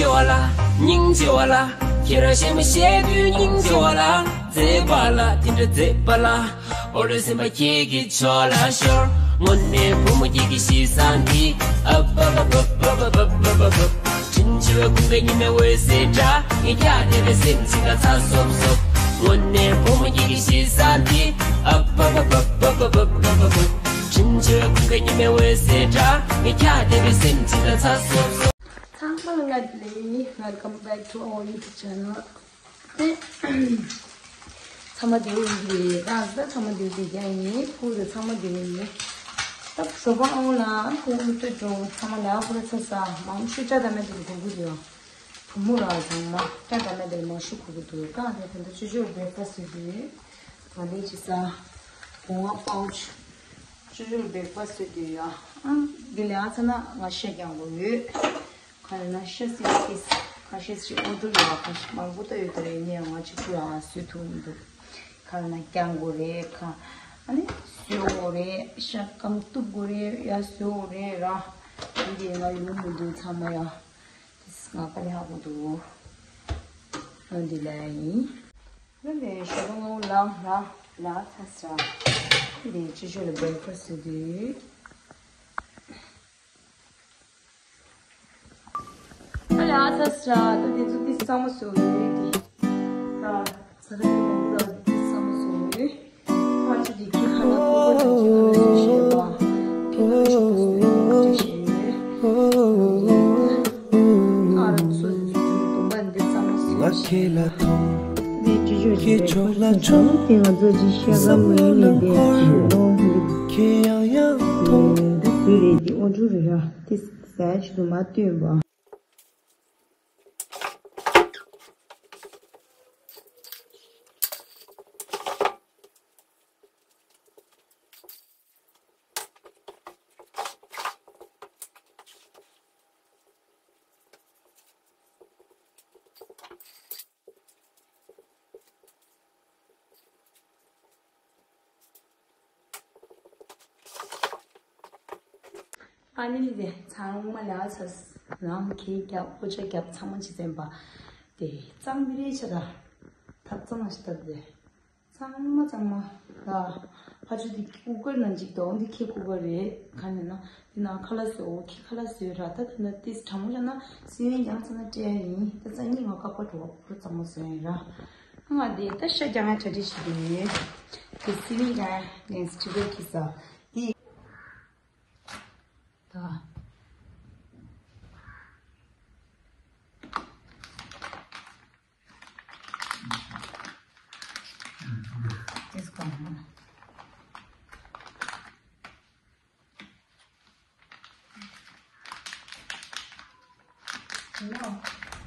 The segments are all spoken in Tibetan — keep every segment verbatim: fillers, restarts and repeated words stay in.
ཆེ་བ་ལ། སྙིང་རྗེ་བ་ལ། ཁྱེད་རང་གཞས་མ་བཤད་དུས་སྙིང་རྗེ་བ་ལ། མཛེས་པ་ལ་དེ་འདྲ་མཛེས་པ་ལ། ཨོ་རེ་སེམས་པ་ཁྱེད་ཀྱི་ཕྱོགས་ལ་ཤོར། དངོས་གནས་བུ་མོ་ཁྱེད་ཀྱི་གཤིས་བཟང་འདི། ཨབ་ཨབ་ཨབ། དྲིན་ཆེ་བའི་ཀུན་དགའ་ཉི་མའི་འོད་ཟེར་འདྲ། ངས་ཀྱང་དེ་འདྲ་སེམས་ཅན་དང་ཚ་སོབ་སོབ། དངོས་གནས་བུ་མོ་ཁྱེད་ཀྱི་གཤིས་བཟང་འདི། ཨབ་ཨབ་ཨབ། དྲིན་ཆེ་བའི་ཀུན་དགའ་ཉི་མའི་འོད་ཟེར་འདྲ། ངས་ཀྱང་དེ་འདྲ་སེམས་ཅན་དང་ཚ་སོབ་སོབ། ཚང་མ་ལ་སྔ་དྲོ་བདེ་ལེགས། Welcome back to our YouTube channel. ཚང་མ་བདེ་པོ་ཡིན་གྱི་རེད། རང་ཚོ་ཚང་མ་བདེ་པོ་བསྡད་ཀྱི་ཡིན། ཕྲུ་གུ་དང་ཚང་མ་བདེ་པོ་ཡིན། ད་ཞོགས་པ་ཨང་ལ་ཁོ་སློབ་གྲྭ་འགྲོ། ཚང་མ་ལས་ཀ་ཁོ་ར་ཚར་ས་མང་ཤོས་སྐྲ་དང་མེ་དེ་གོན་གྱི་འདུག་བུ་མོ་ར་ཚང་མ་སྐྲ་དང་མེ་དེ་མང་ཤོས་གོན་གྱི་འདུག་ད་དེ་དེ་འདྲ་ཅོ་ཅོ་བྷི་རེག་ཕ་སི་ཊི་བཟོས་དུས་ང་ལས་ཅི་ས་སྒོ་ང་པའུ་ཆི་ཅོ་ཅོ་བྷི་རེག་ཕ་སི་ཊི་བཟོས་དུས་ཡ། ཨང་འདི་ལས་ཀ་ཚར་ན་ང་ཤ་རྒྱག་དགོས་ཡོད། ག་རེ་ན་ཤ་སི་ཀིས་ཁ་ཤས་ཤིག་ཨོ་ཌར་ཡོད། ཁ་ཤས་མང་པོ་ལྟ་ཡོད་ད་རེད། ངས་ང་གཅིག་པུ་ལ་བཟོ་ཐུབ་མི་འདུག་ག་རེ་ན་རྒྱག་དགོས་རེད། ཁ་ཨ་ནི་བཟོ་དགོས་རེད། ཤ་སྐམ་གཏུབ་དགོས་རེད། ཡ་བཟོ་དགོས་རེད་ར། འདི་ང་ཡོང་མི་འདུག་ཚང་མ་ཡ། དེ་ང་དཀའ་ལས་ཁག་པོ་འདུག་ཨ་འདི་ལ་ཡིན། ཨ་ནི་ཞོགས་པ་སྔ་པོ་ལངས་ར་ལ་ཚ་ས་འདི་ཅི་ཅོ་ལ་བྷི་རེག་ཕ་སི་ཊི་བཟོ་དུས། ཨ་ལ་ཨ་ཚ་ས་ད་དེ་ཚོ་དེ་གཙང་མ་བཟོ་ཡོད་དེ། ད་ས་ད་དེ་མང་པོ་ད་དེ་གཙང་མ་བཟོ་ཡོད། ཕ་ཆུ་དེ་ཁྱི་ཁ་ན་ཀུ་ཀུ་དང་ཁྱི་ཁ་ན་སུ་ཤེས་པ། ཁྱི་ཁ་ཆུ་ཁ་སུ་ཡོད་ཅེས་ཤེས་ཡོད། ཨ་ར་སོ་སོ་སོ་སོ་དུམ་པ་འདི་གཙང་མ་བཟོ་ཡོད། ངས་ཁྱེད་ལ་ཐོངས། འདི་ཅི་ཅོ་ཞིག་རེད། ཁྱོད་ལ་ཆོག་དེ་ང་ཚོ་ཅི་ཤ་སྐམ་མི་ཡིན་མི་འདི་ལོ་འདི། ཁྱེད་ཡང་ཡང་ཐོངས། འདི་སུ་རེད། འདི་ཨོ་འབྲུ་རེད་ར། དེ་ཟས་ཆུ་དུ་མ་བཏོན་པ། ཨ་ནི་ལི་དེ་ཚང་མ་ལ་ཚ་རང་གིས་རྒྱབ་ཀོ་ཆ་རྒྱབ་ཚང་མ་ཅི་ཙམ་པ་དེ་གཙང་མི་རེད་ཆ་ད་ཐབ་གཙང་མ་ཞིག་བཏབ་དེ་ཚང་མ་ཚང་མ་ལ་ཕ་ཆུ་དེ་ཀུ་ཀར་ནང་ཅིག་དོང་དེ་ཁྱི་ཀུ་ཀར་རེད་ག་ནས་ན། དེ་ནང་ཁ་ལག་བཟོས། འོ་ཁྱི་ཁ་ལག་བཟོས་ར། ད་དེ་ན་ཏིས་གྲང་མོ་བཞག་ན་སི་ཝིང་ཡང་ཚ་ན་སྤྲད་ཡིན། ད་ཙང་ཉིན་ང་ཁ་པར་འགྲོ་བ་ཕུར་གཙང་མ་བཟོས་ཡིན་ར། ང་དེ་ད་ཤ་རྒྱག་ང་གྲ་སྒྲིག་བྱེད་དེ་ཡོད། དེ་སི་ཝིང་ཡང་ངས་སྤྲི་པའི་ཁྱི་ས་དེ་ད། This one. No,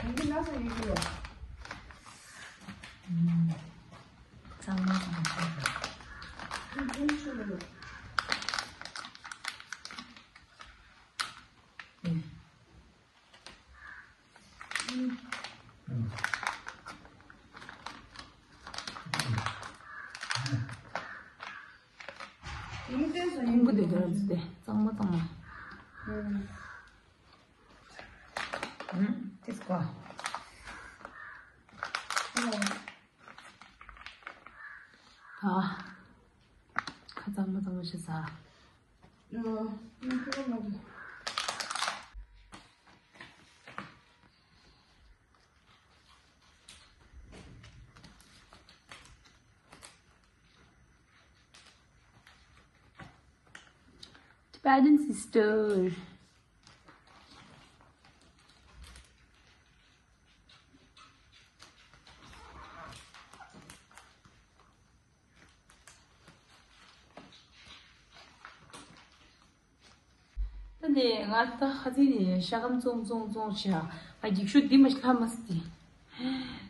maybe not so usual. ཚང་མ་ཚང་མ། ཁོང་ཁུ་དེ་དེ་ར་དེ་གཙང་མ་གཙང་མ། ཨུམ། དེ་སྐོ། ཨ། ཁ་གཙང་མ་གཙང་མ་བྱེད་ས། Tibetan sister. ད་ནི་ང་ད་ཁ་ཚིག་ནི་ཤ་སྐམ་བཙོང་བཙོང་བཙོང་བྱ། ང་འགྱིག་ཤོག་འདི་མ་ལྷ་མ་སི།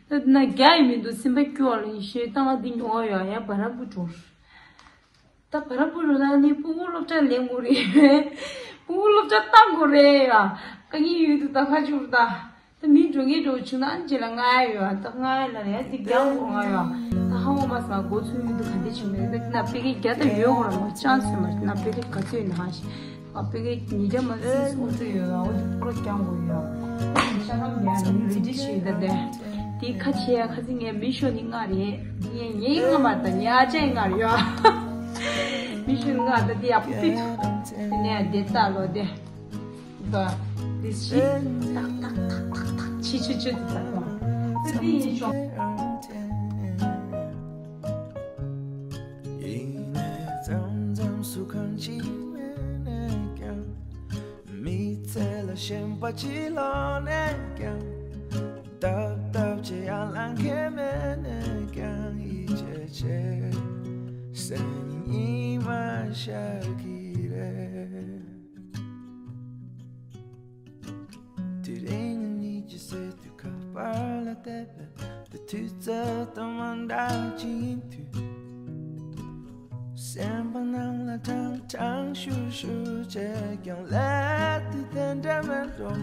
ད་ན་རྒྱ་ཡི་མི་འདུག་སེམས་པ་སྐྱོ་བ་ལ་ཡིན་ཤེས་ད་ང་འདི་ཉོ་བ་ཡོད་ཡ་བ་ར་བུ་འགྲོ། ད་བ་ར་བུ་འགྲོ་ན་ནི་སྤུ་གུ་སློབ་གྲྭ་ལེན་དགོས་རེད། སྤུ་གུ་སློབ་གྲྭ་བཏང་དགོས་རེད་ཡ། དཀའ་ངལ་ཡོད་འདུག་ད་ཁ་ཆུར་ད། ད་མི་འགྲོ་ངེས་འགྲོ་བྱུང་ན་ཨ་ནི་རྗེས་ལ་ང་ཡ་ཡོད་ཨ། ད་ང་ཡ་ལ་ལ་ཡ་འདི་རྒྱག་དགོས་ང་ཡོད་ཨ། ད་ཧ་འོ་མ་སང་འགོ་ཚུགས་ཡོད་འདུག་ག་འདི་བྱུང་མེད་ད་ན་པེ་ཀེ་བརྒྱ་ད་ཡོད་དགོས་ར་མ་ཅང་སོས་མ་ན་པེ་ཀེ་ག་ཚོད་ཡོད་ན་ཧ་ཤི་ང་པེ་ཀེ་ཉིས་བརྒྱ་མ་སི་སོང་ཚོད་ཡོད་ཨ། འོ་འདི་པུ་རོ་རྒྱག་དགོས་ཡོད་ཨ། ལྕགས་ལམ་ཡར་ནི་རེ་ཌི་བྱས་ད་དེ། དེ་ཁ་ཕྱེ་ཡ་ཁ་སང་ངས་མི་ཤོ་ནི་ལྔ་རེད། ངས་ངའི་ལྔ་མ་ད་ངའི་ཨ་ཅག་ལྔ་རེད་ཡ། མི་ཤོ་ནི་ལྔ་ད་དེ་ཡག་པོ་ཕུད། དེ་ནས་དེ་ལྟ་ལོ་དེ། ད་དེ་ཤི་ཏག་ཏག་ཏག་ཏག་ཏག་ཕྱི་ཆུ་ཆུ་དེ་ད་ད་དེ་ཡིན་ཤོག་ཡིན་ནས་མཚམས་མཚམས་སུ་གང་ཅི་མེད་ནས་ཀྱང་། མི་ཚེ་ལ་ཞེན་པ་ཅི་ལོག་ནས་ཀྱང་། སྟབས་སྟབས་ཅི་ཡང་ལང་ཁེ་མེད་ནས་ཀྱང་། ཡིད་ཆེས་ཆེ་སེམས་ཉིད་མ་ཤར་གི་རེད། དེ་རིང་ཉིད་ཀྱི་སྲིད་དུ་ཁ་པར་ལ་བལྟས་པས། དེ་དུས་ཚོད་དང་མ་འདྲ་ཅིག་ཡིན་དུས། སེམས་པ་ནང་ལ་ཀྲང་ཀྲང་ཤུར་ཤུར་བྱས་ཀྱང་། སླེབས་དུས་དེ་འདྲ་མེད་འགྲོ།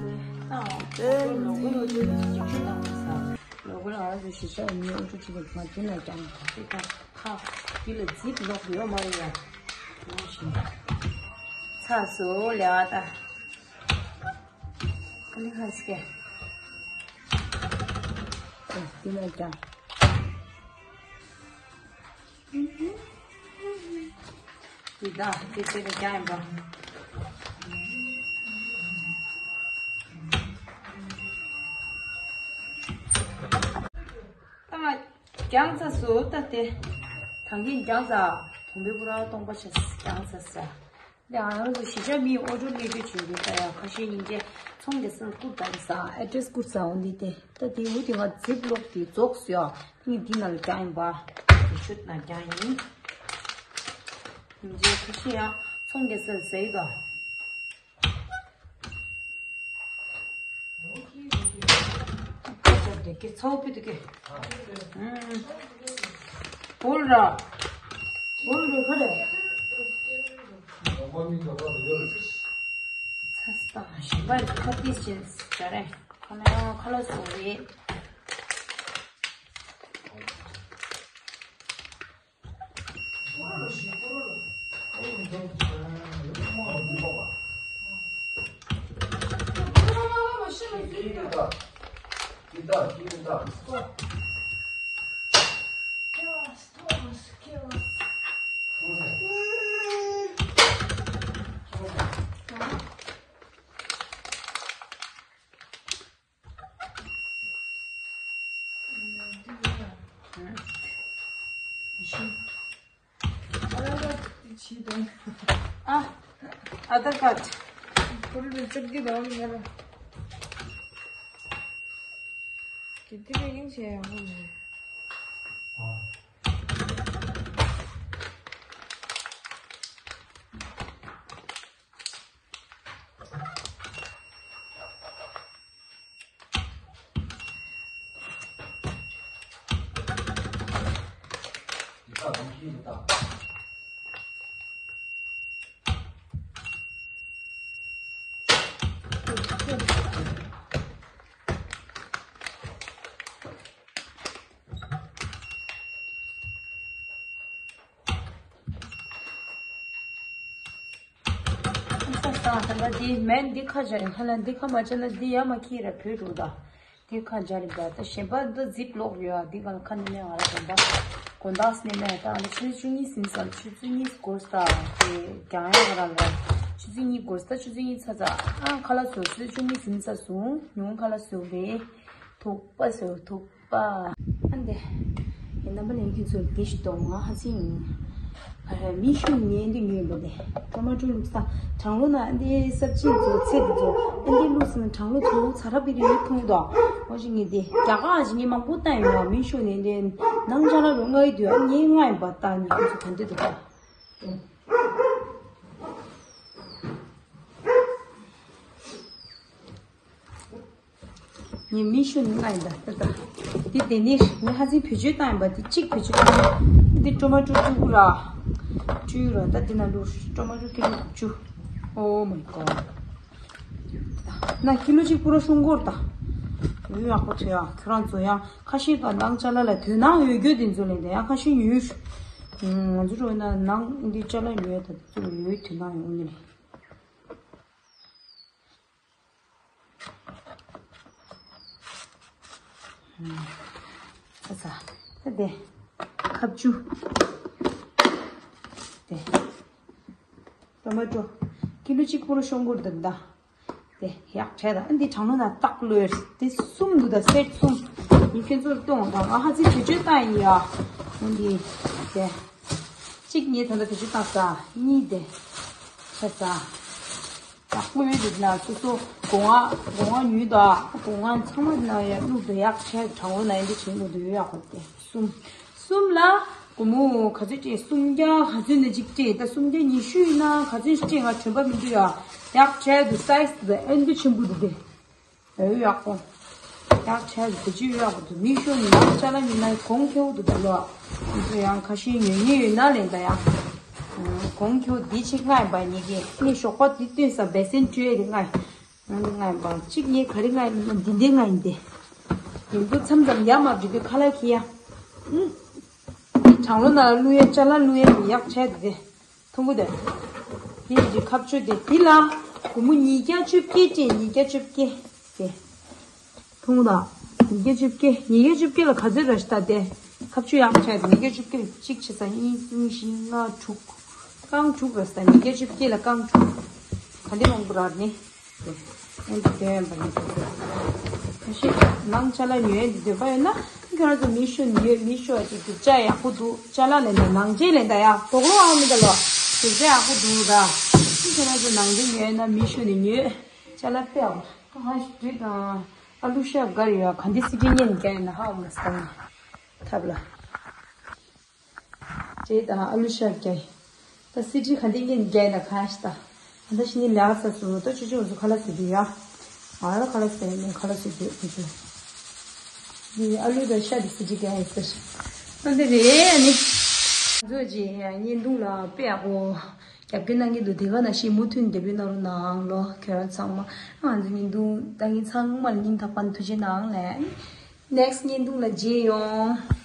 དེ་ནི་ལོ་གོ་ལོ་ཅིག་ལ་ཞིབ་འཇུག་གནང་བ་ས། ལོ་གོ་ལ་ང་ཚོ་གཞིས་ཆགས་མི་ཨུ་ཚུགས་ཅིག་གི་མ་དེ་ན་ཀྱང་དེ་ཁ་ཁ་དེ་ལ་ཛིབ་ལོག་ཡོད་མ་རེད་ཡ། ངོ་ཤེས། ཚ་སོ་ལེ་བ་ད། ཀ་ལི་ཧ་སི་ཀེ། ཨེ་དེ་ན་ཀྱང་། འདི་ད་དེ་ཚེ་ནས་ཀྱང་ཡིན་པ། ད་ང་ཀྱང་ཚ་སུ་ད་དེ། ཐང་གིན་ཀྱང་ཚ། དུང་བའི་བུ་ར་སྟོང་པ་ཆ་ཀྱང་ཚ་ས། ལེ་ང་རང་ཚོ་གཞིས་ཆགས་མིའི་ཨོ་ཌར་སླེབས་དུས་བྱུང་དུས་ད་ཡ་ཁ་ཤས་སྙིང་རྗེ་ཚོང་རྒྱག་ས་ལ་བསྐུར་ད་ཡིན་ས། ཨེ་ཌི་རེ་སི་བསྐུར་ས་འོ་འདི་དེ། ད་དེ་འུ་དེ་ང་ཛིབ་ལོག་དེ་རྫོགས་སོ་ཡ། ངས་འདི་ནང་ལ་བཀྱག་ཡིན་པ། དེ་ཤུད་ནང་བཀྱག་ཡིན། སྙིང་རྗེ་ཁ་ཤས་ཡང་ཚོང་རྒྱག་ས་ལ་ཟས་ཡོད་ད། ཁ་ཆར་དེ་ཀེ་ཚའོ་པི་དེ་ཀེ། ཨུམ། བོལ་ར། བོལ་ར་ཁ་རེ། ཚ་སྟག་ཞིག་པར་ཁ་ཏིས་ཅན་ཇ་རེ། ཁ་ན་ཁ་ལ་སོ་རེ། ཨ། ཨ་དར་ཀར་ཌི། ཁོ་རེ་ལ་ཅག་གི་རང་ཡིན་ན་ར། གི་དེ་རེ་ཡིན་བྱས་ཡང་ཧོ་མེད། ས་ས་ཧ་ལ་འདི་མེད། འདི་ཁ་སྦྱར་ཧ་ལ་འདི་ཁ་མ་སྦྱར་ན་འདི་ཡ་མ་ཁྱི་ར་བུད་འགྲོ་ད། འདི་ཁ་སྦྱར་རིགས་ད་ཞེན་པ་འདི་ཛིབ་ལོག་ཡོད་ཨ། འདི་ག་ལ་ཁ་ནི་ནས་ང་ར་དགོན་པ་དགོན་དག་སི་ནས་ནས་ད་ཨ་ནི་ཆུ་ཚོད་བཅུ་གཉིས་ཟིན་ས་ཆུ་ཚོད་གཉིས་འགོར་ས་དེ་རྒྱང་ཡ་ག་ར་ལ་ཆུ་ཚོད་གཉིས་འགོར་ས་ཆུ་ཚོད་གཉིས་ཚ་ཚ་ཨ་ཁ་ལ་སོ་ཆུ་ཚོད་བཅུ་གཉིས་ཟིན་ས་སོང་ཉུང་ཁ་ལ་སོ་རེད། ཐུག་པ་སོ་ཐུག་པ། ཨ་འདི། ཡིན་ནམ་པ་ནས་ཁྱོད་ཚོར་དེ་ཞིག་གཏོང་ང་ཧ་ཅིང་། ཨ་མི་ཤུ་ཉན་འདི་ཉོས་པ་དེ། ཀྲོ་མ་ཀྲོ་བླུགས་ས། གྲང་ལོ་ན་འདི་སབ་ཅིང་ཚོ་ཚེ་འདི་ཚོ་ཨ་འདི་བླུགས་ས་ན་གྲང་ལོ་ཚོ་ཚ་རབ་པི་རི་ཡོད་ཐུང་དོ། ཨོ་ཞིག་ངས་དེ་རྒྱ་གར་ཞིག་ངས་མང་པོ་བཏང་ཡོད་མི་ཤུ་ནས་འདི་ནང་ཅ་ལག་རོ་ལྔ་ཡི་དུས་ཨ་ངས་ལྔ་ཡིན་པ་བཏང་ནས་ཁྱོད་ཚོ་ག་འདི་འདུག་ག་ངས་མི་ཤུ་ནི་ལྔ་ཡིན་ད་ད་ད། འདི་དེ་ནི་ངས་ཧ་ཅང་བེད་སྤྱོད་བཏང་ཡིན་པ་འདི་གཅིག་བེད་སྤྱོད་བཏང་ཡིན། འདི་ཀྲོ་མ་ཀྲོ་བཅུ་དགུ་ར། བཅུ་ར་ད་འདི་ན་ལུ་ཀྲོ་མ་ཀྲོ་ཀི་ལོ་བཅུ། Oh my god. ན་ཀི་ལོ་གཅིག་པུ་ར་ཤུང་སྐོར་ད། ཡོད་ཡག་པོ་ཐོས་ཡ་ཁྱོད་རང་ཚོ་ཡང་ཁ་ཤས་ཀ་ནང་ཅ་ལག་ལ་དོན་ནང་ཡོད་རྒྱུ་དེ་ཚོ་ལས་ད་ཡང་ཁ་ཤས་ཡོད། ང་ཚོ་རོ་ན་ནང་འདི་ཅ་ལག་ཡོད་ད་དེ་ཚོ་ཡོད་དོན་ནང་ཡོད་ནི་རེད། ཨ་ས། ད་དེ། ཁ་ཆུ། དེ། ཊོ་མ་ཊོ། ཀི་ལོ་གཅིག་པོ་ལ་ཤོང་གི་རེད་ད། དེ་ཡག་བྱས་ད། ཨ་འདི་གྲང་ལོ་ན་སྟག་ལོས་དེ་གསུམ་འདུག་ད། སེཊ་གསུམ། ཡིན་ཁྱེད་ཚོར་གཏོང་དང་། ང་ཧ་ཚིག་བེད་སྤྱོད་བཏང་ཡིན་ཡ། འོན་ཏེ། དེ། གཅིག་ངས་ད་ལྟ་བེད་སྤྱོད་བཏང་ས། གཉིས་དེ། ཆ་ས། ཡག་པོ་ཡོད་འདུག་ན་སོ་སོ་སྒོ་ང་སྒོ་ང་ཉུལ་དང་སྒོ་ང་ཚང་མ་ན་ཡ་བླུགས་དང་། ཡག་བྱས་གྲང་ལོ་ན་ཡིན་འདི་བྱེད་འདུག་དུ་ཡོད་ཡག་པོ་དེ་གསུམ། གསུམ་ལ་སྒོར་མོ་ག་ཚོད་སྤྲད། སུམ་བརྒྱ་ག་ཚོད་ནས་གཅིག་སྤྲད། ད་སུམ་བརྒྱ་ཉི་ཤུ་ཡིན་ན་ག་ཚོད་སྤྲད་ང་དྲན་པ་མི་འདུག་ཡ། ཡག་བྱས་འདུག་སའི་ཛི་དེ་ཨེ་འདི་ཆེན་པོ་འདུག་དེ། ཨེ་ཡག་པོ། ཡག་བྱས་འདུག་དེ་ཅི་ཡག་པོ་འདུག་མི་ཤོ་ནི་ཡག་ཅ་ལག་ཉིན་ན་གོང་ཁེ་པོ་འདུག་ད་ལོ། ང་ཚོ་ཡང་ཁ་ཤས་ཉོ་མཁན་ཡོད་ན་ལེན་ད་ཡ། གོང་ཁེ་པོ་འདི་ཅིག་ལྔ་ཡིན་པ་ཉིད་ཀྱི་ངས་ཞོགས་པ་འདི་བཏོན་ས་བེ་སེན་བྲུས་ཡས་དེ་ལྔ་ཡིན། ང་ནི་ལྔ་ཡིན་པ་གཅིག་ངས་ག་རེ་ལྔ་ཡིན་ན་འདི་འདི་ལྔ་ཡིན་ཏེ། ཡིན་དུས་མཚམས་མཚམས་ཡར་མར་འགྲོ་དུས་ཁ་ལག་འཁྱེར་ཡ། ཨུ། གྲང་ལོ་ན་བླུག་ཡ་ཅ་ལག་བླུག་ཡ་དེ་ཡག་བྱས་དེ། མཐོང་གི་དེ། དེ་ཡི་ཁ་ཆུ་དེ་དེ་ལ་སྒོར་མོ་ཉིས་བརྒྱ་བཅུ་བརྒྱད་སྤྲད། ཉིས་བརྒྱ་བཅུ་བརྒྱད་དེ། མཐོང་གི་ད། ཉིས་བརྒྱ་བཅུ་བརྒྱད། ཉིས་བརྒྱ་བཅུ་བརྒྱད་ལ་ག་ཚོད་རེད་ཤག་ད་དེ། ཁ་ཆུ་ཡག་བྱས་དེ་ཉིས་བརྒྱ་བཅུ་བརྒྱད། གཅིག་བྱས་ཙང་གཉིས་གསུམ་བཞི་ལྔ་དྲུག་རྐང་དྲུག་རེད་ཤག་ད། ཉིས་བརྒྱ་བཅུ་བརྒྱད་ལ་རྐང་དྲུག་ག་འདི་མང་པོ་རག་ནི། ཨེ་འདི་དོན་པ་ནི། ཁ་ཤས་ནང་ཅ་ལག་ཉོ་ཡ་འདི་འདོད་པ་ཡོད་ན། ཁྱོད་རང་ཚོ་མི་ཤོ་ནི་ཡོད། མི་ཤོ་ཅིག་སྒྲུབ་བྱ་ཡག་པོ་འདུག་ཅ་ལག་ལེན་ད་ནང་ཆེན་ལེན་ད་ཡ། དོག་ལོ་ཨ་མི་ད་ལོ། སྒྲུབ་བྱ་ཡག་པོ་འདུག་ད། ཁྱོད་རང་ཚོ་ནང་ཆེན་ཉོ་ཡ་ན་མི་ཤོ་ནི་ཉོས། ཅ་ལག་དཔེ་ཨ་ཧ་ཤི་དྲི་དང་། ཨ་ལུ་ཤ་གར་ཡོད། ག་འདི་སི་ཏྲི་ཉན་རྒྱ་ཡིན་ན་ཧ་འོ་མ་སྟང་ཐབ་ལ། ཅེས་དང་ཨ་ལུ་ཤ་རྒྱ་ཡིན། ད་སི་ཏྲི་ག་འདི་ཉན་རྒྱ་ཡིན་ན་ག་ཤི་ད། ཨ་ད་ཤི་ནི་ལ་ས་སུ་ད་ཆུ་ཆུ་སུ་ཁ་ལ་སི་དུ་ཡ། ང་ལ་ཁ་ལ་སི་ནི་ཁ་ལ་སི་དུ་དུ་དུ། འདི་ཨ་ལུ་དང་ཤ་དི་སི་ཏྲི་རྒྱ་ཡིན་ཟེར། ད་འདི་རེད་ནི། ཛོ་ཇི་ཡ་བརྙན་ཐུང་ལ་དཔེ་ཡག་པོ། རྒྱབ་སྐྱོར་གནང་གི་འདུག་དེ་ག་ནང་བཞིན་མུ་མཐུད་རྒྱབ་སྐྱོར་གནང་རོགས་གནང་ལོ། ཁྱེད་རང་ཚང་མ་ང་ཚོ་བརྙན་ཐུང་ལྟ་མཁན་ཚང་མ་ལ་སྙིང་ཐག་པ་ནས་ཐུགས་རྗེ་གནང་ལེ། ནེག་སི་ཊི་བརྙན་ཐུང་ལ་མཇལ་ཡོང་།